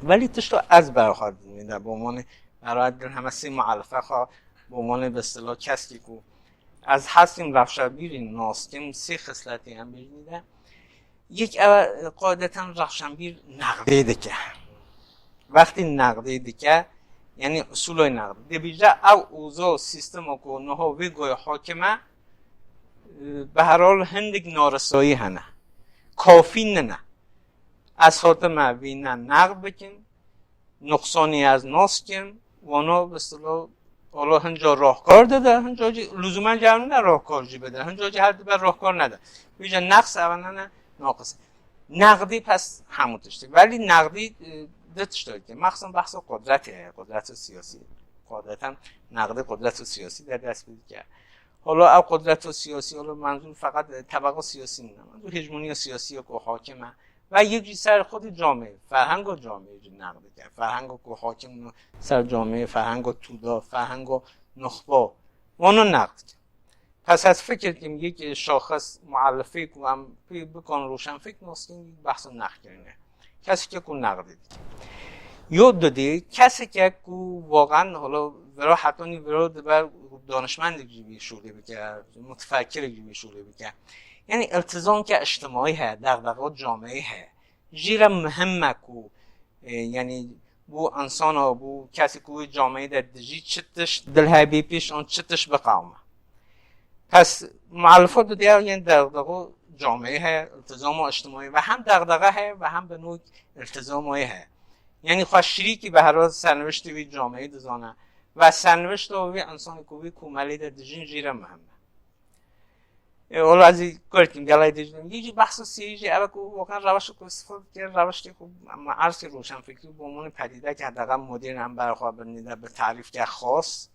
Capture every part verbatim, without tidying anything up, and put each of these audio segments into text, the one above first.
Belî tişta ez ber xwe dinê de, bi omanê, ber xwe din heme sê mualife xwe bi omanê, bi istilah, kesekî ku ez hestim rewşenbîrî nas kim, sê xisletê em bêjinî de. Yek ew e, qadeten rewşenbîr neqdê dike. Wextî neqdê dike, yanî usulay neqdî. Dibêje ew oza û sîstema ku niha vê goyê hakim e, e, bi her hal hindik narisayî hene. Kafî nine. Ez hatime vî ne neqd bikim, nuqsanî ez nas kim, wana bi istilah, wala hinca rahkar dide, hinca jî luzûmen jî ew ne rahkar jî bide, hinca jî her dibe rahkar nede. Vîca neqs ew ne ne naqis. Neqdî pes hemû tiştik. Belî neqdî, e, di tiştek dike. Mexsûsen behsa qudretê heye, qudreta siyasî. Qudreten neqdî qudreta siyasî de dest pê dike. Hala ew qudreta siyasî, hala menzûr feqet, e, tebeqa siyasî nîne. Menzûr hejmoniya siyasî ye ku hakim e. Ve yek jî ser xwedî camê, ferhenga camê jî neqd dike. Ferhenga ku hakim ser camê, ferhenga tûda, ferhenga nuxba. Wana neqd dike. Pes ez fikir dikim yek şaxis, mualifê ku em pê bikan roşenfik nas kin, yek behsa neqd kirinê. Keseke ku neqdê dike. Yo didê, keseke ku waqan hala vira hetanî vira dibe danişmendek jî vî şûlê bike, mutefekkirek jî vî şûlê bike. Yanî îltizamke îctimaî heye, dexdexa cameyî heye. Jî re muhim e ku, e, yanî bo insana, bo kesê ku wê cameyê de dijî çi tişt dil hebî pêş an çi tişt biqewime. Pes mualifo didê ew yên dexdexa cameyê heye, îltizama îctimaî ve hem dexdexa heye ve hem bi nû îltizama wê heye. Yanî xwe şirîkî bi her hal serniviştê wî cameyê dizane ve sernivişta wî insanê ku wî komelê de dijîn jî re muhim e. E, wala ez jî kar dikim, gelek tişt dikim. Yek jî behsa sêyî jî ev e ku waqan rewşek ku îstîfade dike, rewşekê ku me ersê roşenfikrî bi omanê pedîdeke hedeqa modern em ber xwe binî de bi tarîfke xas.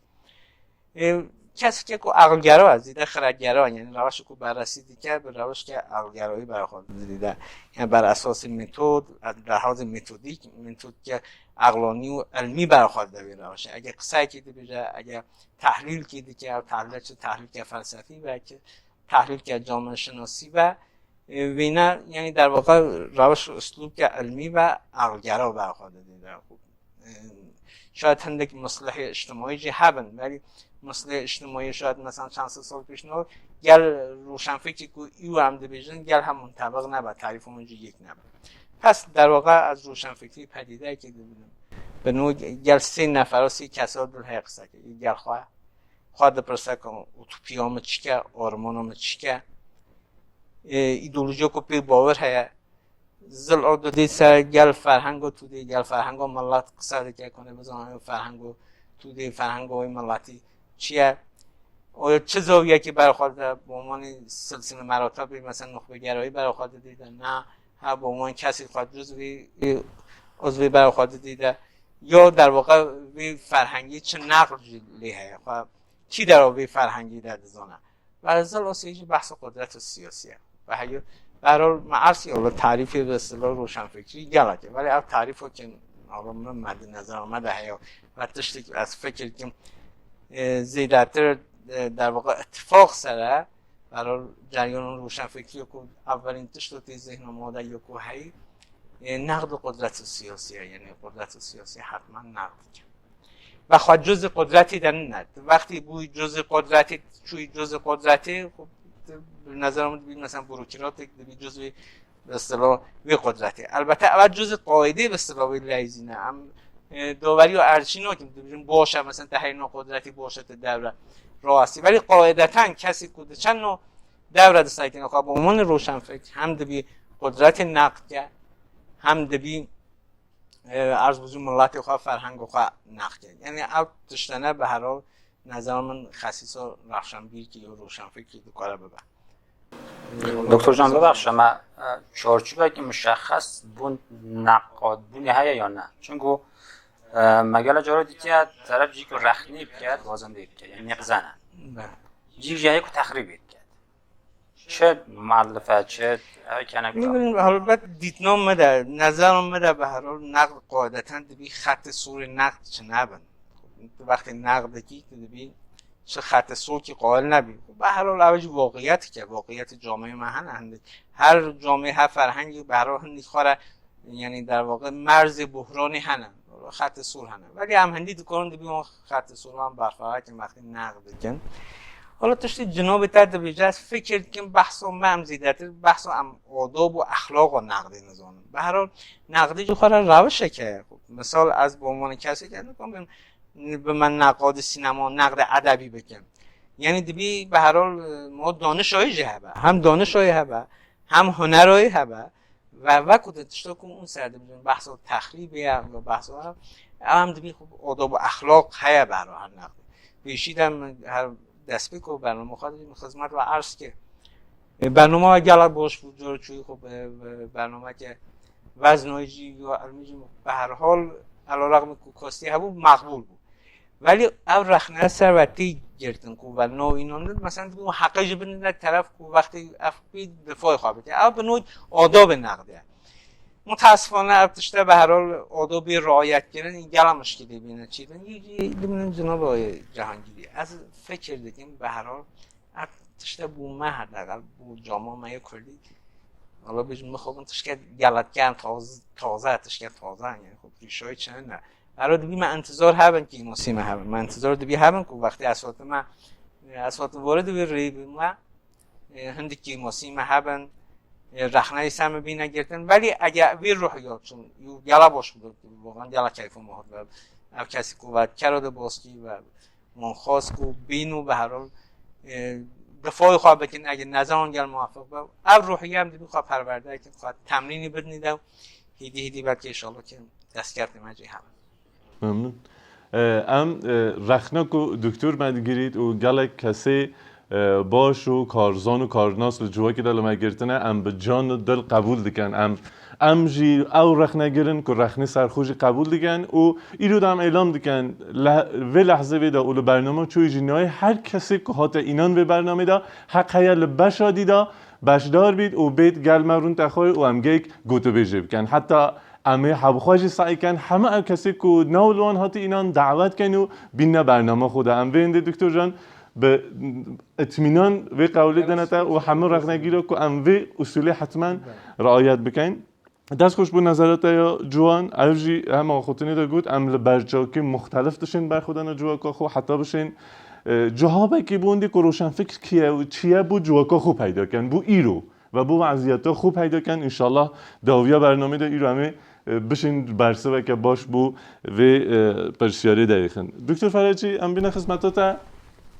E, keseke ku aqilgera, zêde xiredgera, yanî rewşek ku berresî dike, bi rewşeke aqilgerayî ber xwe didî de. Yanî ber esasê metod, derhazê metodîk, metodke aqlanî û ilmî ber xwe dide vê rewşe. Ege qiseyekî dibêje, ege tehlîlkî dike, ew tehlîl çi tehlîlke felsefî be, ki tehlîlke cameşinasî be, e, wêne, yanî derwaqa rewş û uslûbke ilmî ve aqilgera ber xwe didî de. E, şayet hindek mislehê îctimaî jî hebin, belî mislehê îctimaî şayet mesela çend sed sal pêş no gel roşenfikrî ku îw em dibêjin, gel hem muntebiq nebe, tarîfa wan jî yek nebe. Pes derwaqa ez roşenfikrî pedîdeyekê dibînim. Bi nû gel sê nefera, sê kesa dil heye qise ke. Gel xwe, xwe dipirse ku utopiya min çi ke, armana min çi ke. E, îdeolojiya ku pê bawer heye. Zil o didê ser gel ferhenga tu dê, gel ferhenga milet qise dike, ku nê bizane ferhenga tu dê, ferhenga wê miletî çi ye. O çi zawiyekî ber xwe dide, bi omanî silsile meratibê, mesela nuxbegerayî ber xwe didî de, ne, ha bi oman kesî xwe cizvî, uzvî ber xwe didî de, ya derwaqa vê ferhengî çi neql jî lê heye, xwe kî dera vê ferhengî de dizane. Ve zil o sê jî behsa qudreta siyasî ye. Ve heyo, be her hal me ersî, wala tarîfê bi istilah roşenfikrî gelek e. Belê ev tarîfo ke, wala min me di nezera me de heye. Ve tiştek ez fikir kim, e, zêdetir, e, derwaqa îttifaq ser e, Berol ceryanên roşenfikrî ku evelîn tişt tê zihna me de yo ku heyî, e, neqd qudreta siyasî ye, yanî qudreta siyasî hetman neqd dike. Ve xwe cuzî qudretî de nîne. Tu wextî bûyî cuzî qudretî, çûyî cuzî qudretî, xwe tu bi nezera min dibî mesela burokîratek, dibî cuzî bi istilah wê qudretê. Elbette ev cuzî qaîdê bi istilah wê leyzîne. Em, e, daweriya erçî nakin, dibêjin baş e, mesela te heyna qudretî baş e, te dewre rawestî. Belê qaîdeten kesî ku diçe no dewre disekine xwe bi omanê roşenfikr hem dibî qudretê neqd ke, hem dibî, e, erz bizû miletê xwe, ferhenga xwe neqd ke. Yanî ev tiştene bi her hal nezera min xesîsa rewşenbîrkî û roşenfikrî dikare bibe. Doktor Can, bibexşe me, e, çarçovekî muşexxes bo neqadbûnê heye ya ne? Çunku, e, me gele cara dîtiye teref cî ku rexnî bike, wazendê bike, yanî nêqizene. Be. Cî jî heye ku texrîbê bike. Çi muellife, çi ev kene Ne bileyim, helbet dîtina me de, nezera me de bi her hal neqd qadeten dibî xetê sorê neqd çi nebin. Tu wextê neqdekî tu dibî çi xetê sorkî qail nebî. Bi her hal ew jî waqiyeteke, waqiyetê cameyê me hene hindek. Her camê, her ferhengî bi her hal hindek xwe re یعنی در واقع مرز بحرانی هنن، خط سور هنن، ولی هم هندی دکان دبی اون خط سور هم برقرار کن وقتی نقد کن. حالا تشتی جناب تا دبیجه از فکر کن بحث و مم زیدتر بحث و ام آداب و اخلاق و نقدی نزانم. به هر حال نقدی جو خورا روشه که خب، مثال از به عنوان کسی که نکنم به من نقاد سینما نقد ادبی بکن. یعنی دبی به هر حال ما دانش آیی جه هبه، هم دانش آیی هبه، هم هنر آیی هبه و وقت تشتا کو اون سر دبیجن بحث و تخریب یا بحث و هم دبی خب آداب و اخلاق هیا به هر حال نقد. بیشی دم هر دست بکو برنامه خود خدمت و عرض که برنامه گلک باش بود جور چوی خب برنامه که وزنای جی یا علمی جی به هر حال علیرغم کو کاستی هبو مقبول بود. ولی او رخنه سر و تی گرتن کو و نو اینان مثلا بو حقه جی بنده طرف کو وقتی اف بی دفاع خواه بده او به نوع آداب نقده. متاسفانه او تشته به هر حال آدابی رعایت کردن این گلا مشکلی بینه چی بین یه دمین جناب آقای جهانگیری از فکر دکن به هر حال او تشته بو مه حداقل بو جامعه مه کردی. حالا بجم مخوبن تشکه گلت کن تازه تازه تشکه تازه یعنی خب ریشای چنه. هر دبی من انتظار هبن کیماسی مه هبن، من انتظار دبی هبن کو وقتی اسات مه اسات وارد بی ری بی مه هندی کیماسی مه هبن رخنه سم بینه گرتن. ولی اگه وی روح یاد چون یو گلا باش بود واقعا گلا کیف و مهد و او کسی کو و کرا ده باسکی و منخاص کو بین و به هر حال دفاع خواه بکن اگه نزان گل موفق به او روحیه هم دبی خواه پرورده کن خواه تمرینی بدنی ده و هیدی هیدی بلکه انشالله که دستکفت مجی هبن. ممنون. Em rexne ku doktor me digirît û gelek kesê baş û karzan û karnas li civakê de li me girtine, em bi can û dil qebûl dikin. Em em jî ew rexnegirin ku rexnê ser xwe jî qebûl dikin û îro de em êlam dikin, vê lehzê vê de û li bernama çûyî jî nayê her kesê ku hate înan vê bernamê de heq heye li beşa dî de beşdar bît û bêt gel me rûnte xwe û em geyk gotûbêjê bikin. Heta Em ê hebxwe jî sey ken heme ew kesê ku nav li wan hatî înan dawet ken û bînne bernama xwe de. Em vê hindê Doktor Can bi itmînan vê qewlê dene te û hemû rexnegîra ku em vê usulê hetmen riayet bikin. Dest xweş bo nezereta ya ciwan. Ev jî hema xwe tinê de got, em li berçavkê muxtelif dişên berxwedana civaka xwe heta bişên, e, cihabekê bo hindê ku roşenfikr kî ye û çi ye bo civaka xwe peyda ken, bo îro. Ve bo weziyeta xwe peyda ken, înşallah dawiya bernamê de îro em ê, e, bişên bersiveke baş bo vê, e, pirsiyarê de yêxin. Doktor Ferecî, em bîne xizmeta te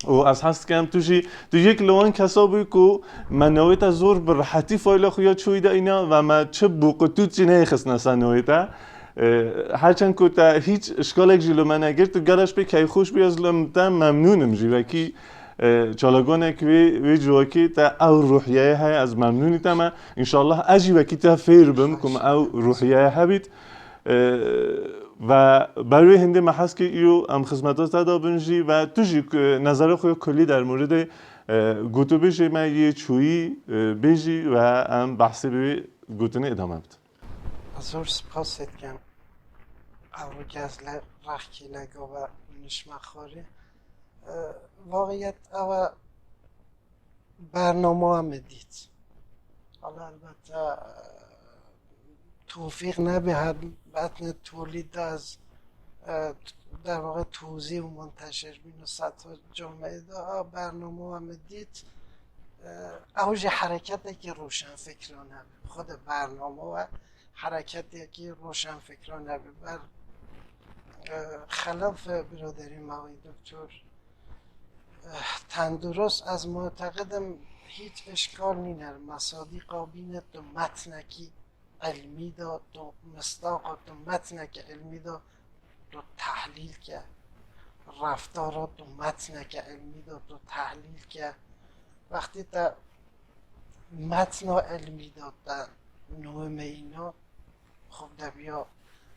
û ez hez dikim tu jî, tu yek li wan kesa bûyî ku me navê te zor bi rehetî fayla xwe ya çûyî de îna ve me çi bûk û tût jî neyê xistine ser navê te. E, her çend ku te hîç işkalek jî li me negir, tu gelek pê keyfxweş bûyî, ez li te memnûn im jî. Wekî E, çalakvanek wê, wê civakê te ew ruhiyeyê heye, ez memnûnî te me. Înşallah ez jî wekî te fêr bim ku min ew ruhiyeyê hebît. E, ve ber wê hindê me hez kir îro em xizmeta te de bin jî ve tu jî, e, nezera xwe ya kulî der mûridê, e, gotûbêjê me yê çûyî, e, bêjî ve em behsê bi wê gotinê îdame bidin. Zor spas dikim. Ewro gez li rexkî le gava nişme xwarê. E, vaxiyet ew e bernama me dît. Hala elbette, e, tewfîq nebê her betne tolî de ez, e, derwaqa tozî û munteşir bîn û seta cameyê de a bernama me dît. E, ew jî hereketekî roşenfikran hebe. Xwe de bernama we hereketekî roşenfikran hebe. Ber, e, xelaf, e, biraderî me wî doktor, e, Tendurust, ez muteqid im hîç işkal nîne. Mesadîqa bîne tu metnekî ilmî de, tu mistaqa tu metnekî ilmî de tu tehlîl ke. Reftara tu metneke ilmî de tu tehlîl ke. Wextî te metna ilmî de te nû me îna xwe de biya.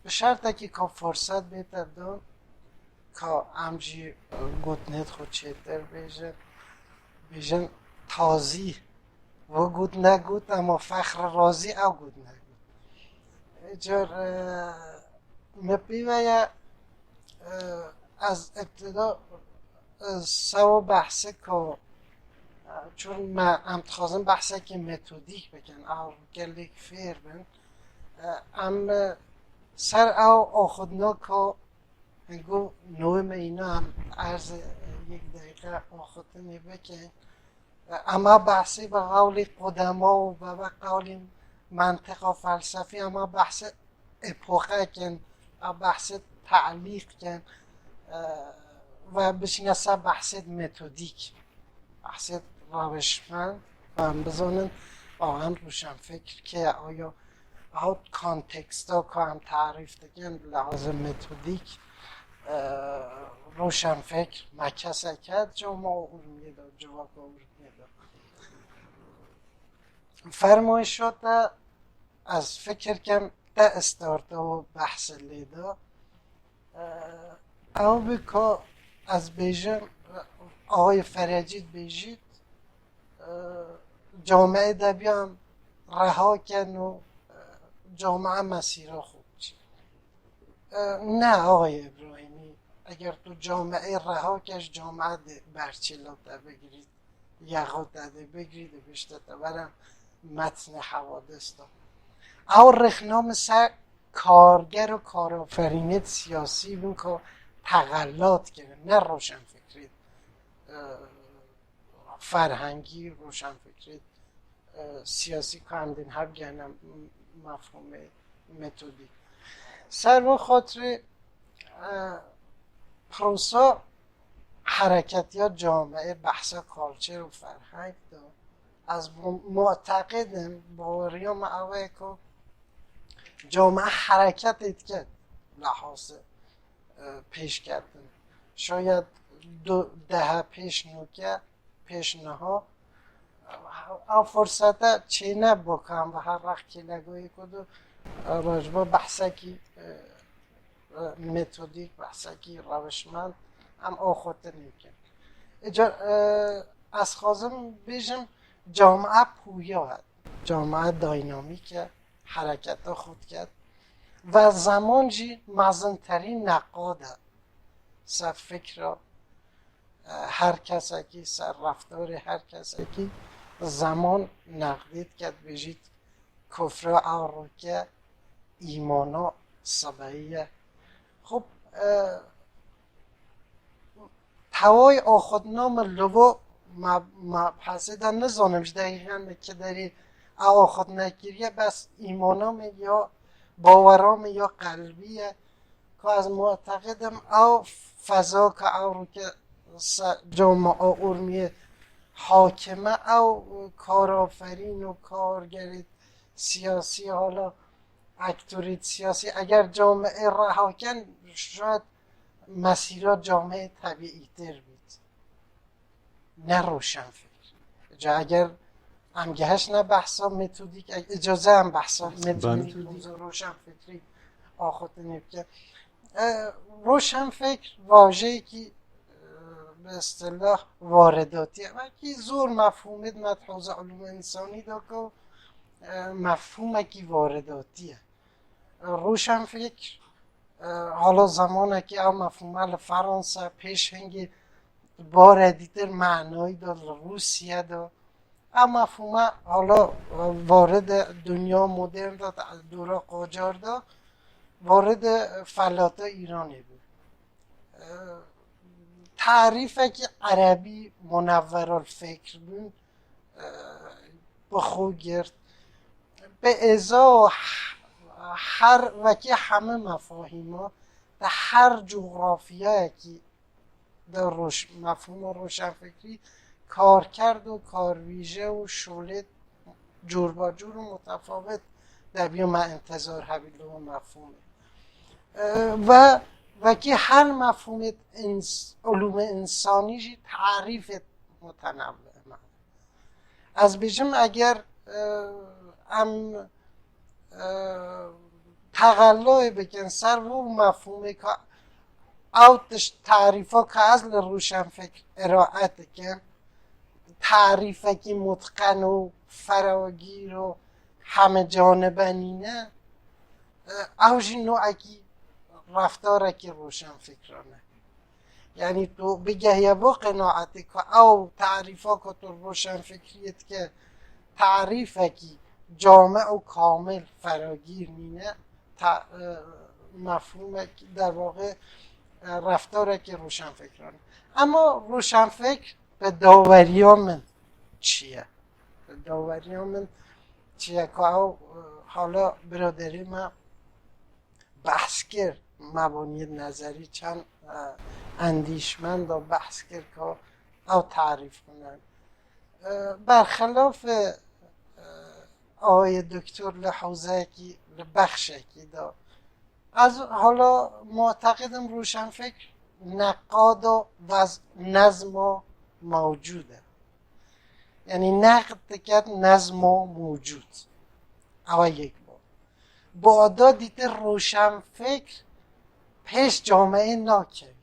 Bi şertekî ka firset bête dan, ka em jî gotinêt xwe çêtir bêjin. Bêjin tazî. Wi got negot, ema fexr razî ew got negot. Car, e, me pê ve ye, e, ez ibtida, e, sewa behsê ku, e, çûn me em dixwazin behsekî metodîk bikin, ew gelek fêr bin. Em ser ew axudna ku hingû nû me îna em erz yek deqîqe axutinê bikin. Ema behsê bi qewlî qudema û bi qewlî mentiqa felsefî ema behsê epoqe kin, a behsê te'lîq kin, e, ve bişîne ser behsê metodîk, behsê rewişmend, ve em bizanin, a, em rûşenfikir kê ye, aya ew konteksta ku em tarîf dikin, bi lehazê metodîk, e, rûşenfikir me kesek e, coma Urmiyê de, civaka Urmiyê de. Fermoyşo te ez fikir kem te starta û behsê lê da. Ew bi ku ez bêjim, axayê Ferecî dibêjît, cameyê de biyan reha ken û cameye mesîra xwe biçî. Ne axayê Îbrahîmî, eger tu cameyê reha ke ji cameye dê berçîla te bigirît. Yaxût te dê bigirî, dibêjte te were metnê hewadis de. Ew rêxname ser karger û karaferînêt siyasî bin ku texellat kirin, ne roşenfikrêt, e, ferhengî, roşenfikrêt, e, siyasî ku em dên hev gehne mefhûmê metodîk. Ser vê xatirê, e, prosa hereketiya cameyê, behsa kalçer û ferheng de, ez mu-, muteqid im, baweriya me ew e ku came hereketê dike lehazê, e, pêşketin. Şayet du dehe pêş nûke, pêş niha, ew firsete çênebû ku em bi her rex kêlegoyê ku du, e, ji bo behsekî, e, e, metodîk, behsekî rewişmend em axutinê bikin. Îcar, e, ez xwazim bêjim, camia pûya e, camia dînamîk e, hereketa xwe diket ve zeman jî mezinterîn neqad e ser fikra, e, her kesekî, ser reftarê her kesekî zeman neqdî dike, dibêjît kufra arûke, îmana sibeyî ye. Xub, e, tewayê axutina min li vo me, mebhesê de nizanim ji derî hene ki derî ew axutina kiriye, bes îmana min ya bawera min ya qelbî ye. Ku ez muteqid im ew feza ku ew rûke se-, camia Urmiyê hakim e, ew karaferîn û kargerê siyasî, hala aktorêt siyasî, eger cameyê reha ken, şayet mesîra cameyê tebîîtir bît. Ne roşenfikir. Ca eger em gehiştine behsa metodîk, îcaze em behsa metodîk, roşenfikrî axutinê bikin. E, roşenfikr vajeyekî, e, bi istilah waredatî ye. Belkî zor mefhûmê di me di hewza ulûmê însanî de ku, e, mefhûmekî waredatî ye. Roşenfikr, e, hala zemanekî ew mefhûme li Feransa, pêş hingê bare dîtir manayî de li Rûsye de. Ew mefhûme hala, e, varid e dinya modern de, dora qacar de, varid e felata Îranê bû. E, tarîfekî erebî munevverul fikr bûn, e, bi xwe girt. Bi êza her, wekî hemû mefahîma, di her cografyayekî de roş-, mefhûma roşenfikrî karkerd û karwîje û şolê corbacor û mutefawit debiya me intizar hebî li wan mefhûmê. E, ve wekî her mefhûmê ins-, ulûmê însanî jî tarîfê mutenewî me. Ez bêjim, eger, e, em, e, texelloyê bikin ser vû mefhûmê ka ew tişt tarîfa ka ez li roşenfikr îraet dikim, tarîfekî mutqen û feragîr û hemecanibe nîne, e, ew jî nûekî reftarekî roşenfikrane. Yanî tu bigehiye bo qenaetê ku ew tarîfa ku tu roşenfikriyê dike tarîfekî جامع و کامل فراگیر نینه، تا-، اه، مفهومک، در واقع، اه، رفتارکی روشنفکرانه. اما روشنفکر به داوریا من چیه؟ به داوریا من چیه که او، اه، حالا برادری من بحث کرد، مبانی نظری چند، اه، اندیشمند بحث کرد که او تعریف کنن. اه، برخلاف، اه، آقای دکتر لە حوزەیەکی، لە بەخشێکی دا. ئەز حالا معتقدم روشنفکر نقاد و وز-، نظم و موجوده. یعنی نقد دکت نظم و موجود. ئەوە یەک بۆ. بۆ ئەدا دیتە روشنفکر پێش جامعه ناکەوی.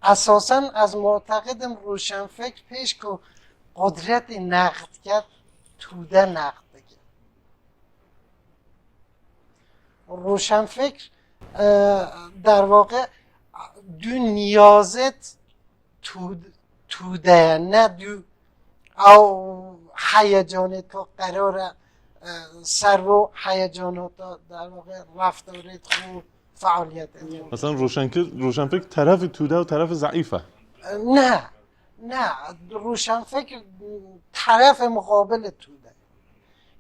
اساساً از معتقدم روشنفکر پێش کو قدرت نقد کرد، توده نقد کرد. روشنفکر، اه، در واقع دو نیازت تو-، توده، نه دو او هیجانت که قراره، اه، سر و هیجانات در واقع رفتارت خو فعالیت انجام. مثلا روشنکر، روشنفکر طرف توده و طرف ضعیفه. نه، نه، روشنفکر طرف مقابل توده.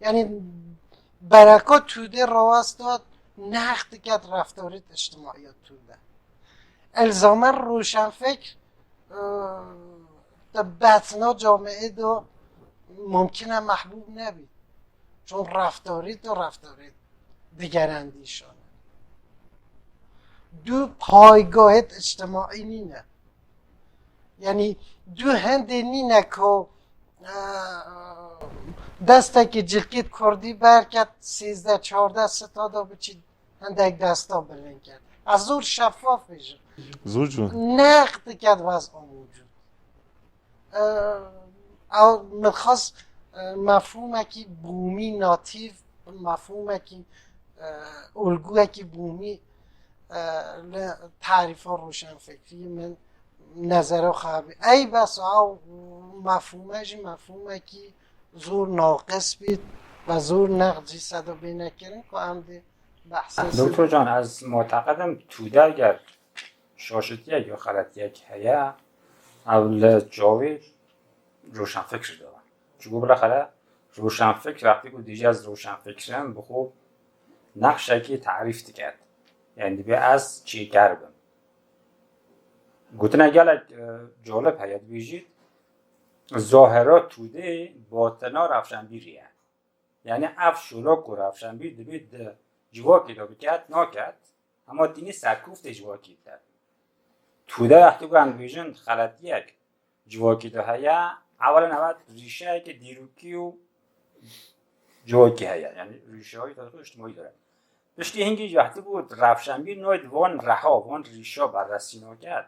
یعنی برکات توده راست داد، نقد کرد رفتارات اجتماعی توده. الزاما روشنفکر، اه، در بطنا جامعه دا ممکنه محبوب نبی. چون رفتاری تو رفتاری دگراندیشانه. دو پایگاهت اجتماعی نینه. یعنی دو هنده نینه که، اه، دسته که جلکیت کردی برکت سیزده چهارده ستا دا بچی هندک دستا بلند کرد. از زور شفاف بیجم. زور جون. نقد کرد وضع موجود. اه، او من خواست، اه، مفهومکی بومی ناتیو، مفهومکی، اه، الگویکی بومی، اه، ل-، تعریف روشنفکری من نظر خبی. ای بس او مفهومه جی مفهومکی زور ناقص بید و زور نقد جی صدا بینه کرن که هم دی بحث دکتر جان، از معتقدم توده اگر شاشتیک یا غلطیک هەیە، ئەو لە جاوی روشنفکر دەوە. چونکو بالاخره روشنفکر وقتی که دیجی از روشنفکرم به خو نقشکی تعریف دکرد. یعنی دبی از چی گربم. گوتنه گلک، اه، جالب هەیە دبیجید، ظاهرا توده باتنا رفشنبیریه. یعنی اف شولاک و رفشنبیر دبی د جواکی دا بکت ناکت، اما تینی سرکوفت جواکی بکت. توده وقتی که اندویژن غلطیک جواکی دا هیا، اولا نوت ریشه که دیروکی و جواکی هیا، یعنی ریشه های تاریخی و اجتماعی داره. پشتی هنگی وقتی بود رفشنبیر ناید وان رها، وان ریشه بررسی ناکت.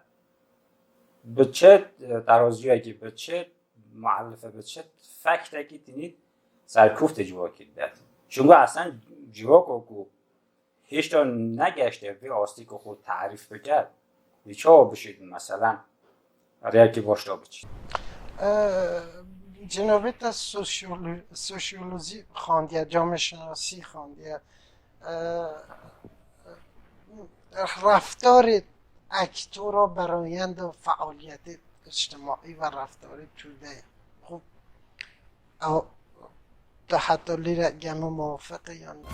به چه ترازیه که به چه معلفه به چه فکتکی تینید سرکوفت جواکی داد. چونگو اصلا جواکو کو هیچتا نگشته به آستی که خود تعریف بکرد. دی چه بشید مثلا ریاکی باشتا بچید. جنابت سوسیولو-، سوسیولوژی خواندیه، جامعه شناسی خواندیه. اه، رفتار اکتورا برایند فعالیت اجتماعی و رفتار توده. خب، او تا حتی لیره گمه موافقه یا نه؟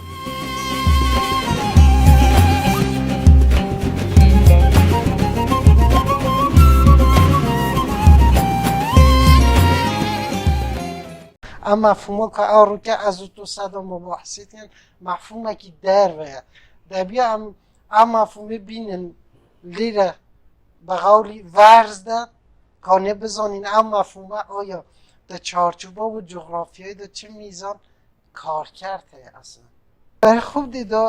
اما مفهومه که او رو که از تو صدا مباحثه کن، مفهومه که در و دبیا ام، ام مفهومه بینن لیره به قولی ورز ده، کانه بزانین ام مفهومه آیا ده چارچوبه و جغرافیای ده چه میزان کارکرد هەیە ئەسڵەن. بەرە خوب دیدا،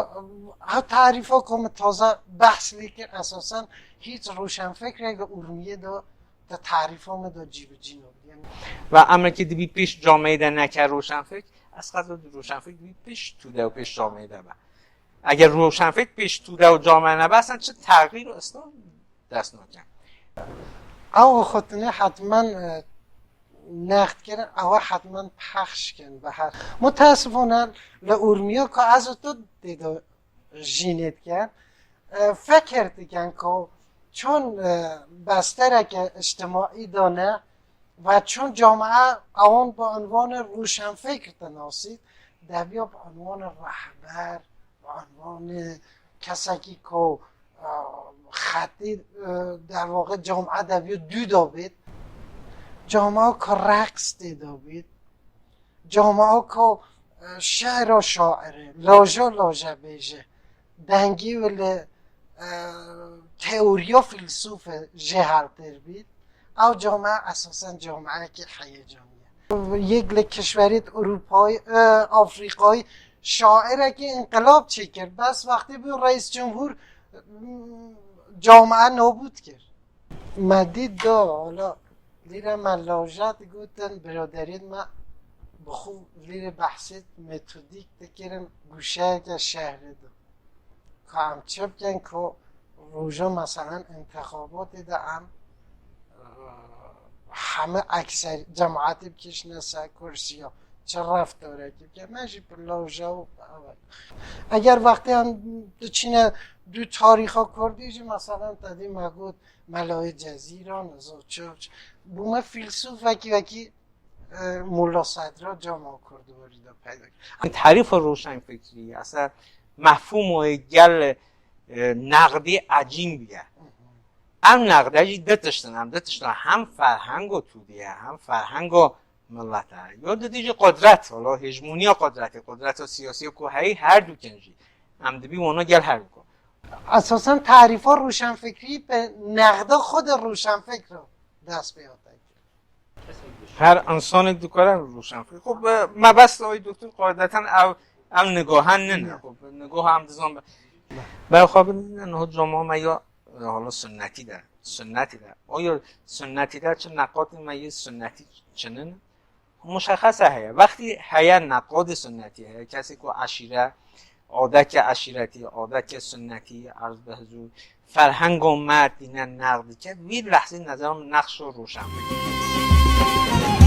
ئەو تعریفا کە من تازە بەحس لێ کرد، ئەساسەن هیچ ڕۆشنفکرێک لە ئورمیەدا دە تعریفا من دا جیبجی نەبوو. یعنی و ئەمە کە دەبی پێش جامعەیەدا نەکە ڕۆشنفکر، ئەس قەت روشنفکر دەبی پێش توودە و پێش جامعەیەدا بە. ئەگەر ڕۆشنفکر پێش توودە و جامعە نەبە، ئەسڵەن چ تەغییر و ئەسڵەن دەست ناکەن. ئەو خوتنێ حتمەن، ئە، Nextkirin ew ê hetmen pexş kin bi her. Mutesifone li Urmiya ku ez û tu tê de jînê dikin, e, fekir dikin ku çon, e, bestereke îctimaî dane ve çon camia ewan bi unvanê roşenfikr dinasît, deviya bi unvanê rehber, bi unvanê kesekî ku, e, xetî, e, derwaqa camia deviya dû de bêt, camia ku reqs tê de bêt, camia ku, e, şe'ra şairê, laja laja bêje, dengî wê li, e, teoriya fîlsûfê jê hewltir bît, ew camia esasen camiayekî heyecanî ye. Yek li kişwerêt Ewropayî, e, Afrîkayî şairekî înqilab çêkir. Bes wextê bû reîs cumhur, m, camia nabûd kir. Me dît da, hala lîre me laja digotin, biraderên me bi xwe lîre behsêt metodîk dikirin, gûşeyeke şehrê de. Ka em çi bikin ku roja, meselen, întexabatê de em, e, heme ekser cemaetê bikişine ser kursiya, çi reftarekî bike, me jî bi laja û ew. Eger wextê em diçîne dû tarîxa kurdî jî, meselen, te dî me got Melayê Cezîra, nizo çi, çi. Bûme fîlsûfekî wekî, e, Molla Sedra cama kurdwarî de peyda kir. Tarîfa roşenfikrî, esa mefhûmo gel, e, nexdî ecîn bûye. Ev nexde jî du tişt in, em du tişt in, hem ferhengo tûdî ye, hem ferhengo milet e. Yo didî jî qudret, wala hejmoniya qudretê, qudreta siyasî ku heyî her du kin jî. Em dibî wana gel her du kin. Esasen tarîfa roşenfikrî bi nexda xwe de roşenfikr dest pê hate. Her insanek dikare roşenfikr. Xwe, e, mebest ay doktor qaydeten ev, ev nigahan nine. Xwe, nigaha em dizan be. Ber xwe bin niho cama me ya, e, hala sünnetî de. Sünnetî de. Oyo sünnetî de çi neqatî me yê sünnetî çinin? Muşexese heye. Wextî heye neqadê sünnetî heye. Kesê ku eşîre, adeke eşîretî, adeke sünnetî, erz bi huzur, ferhengo me tîne neqd dike, vî lehzî nezerim nexşo roşenfikr.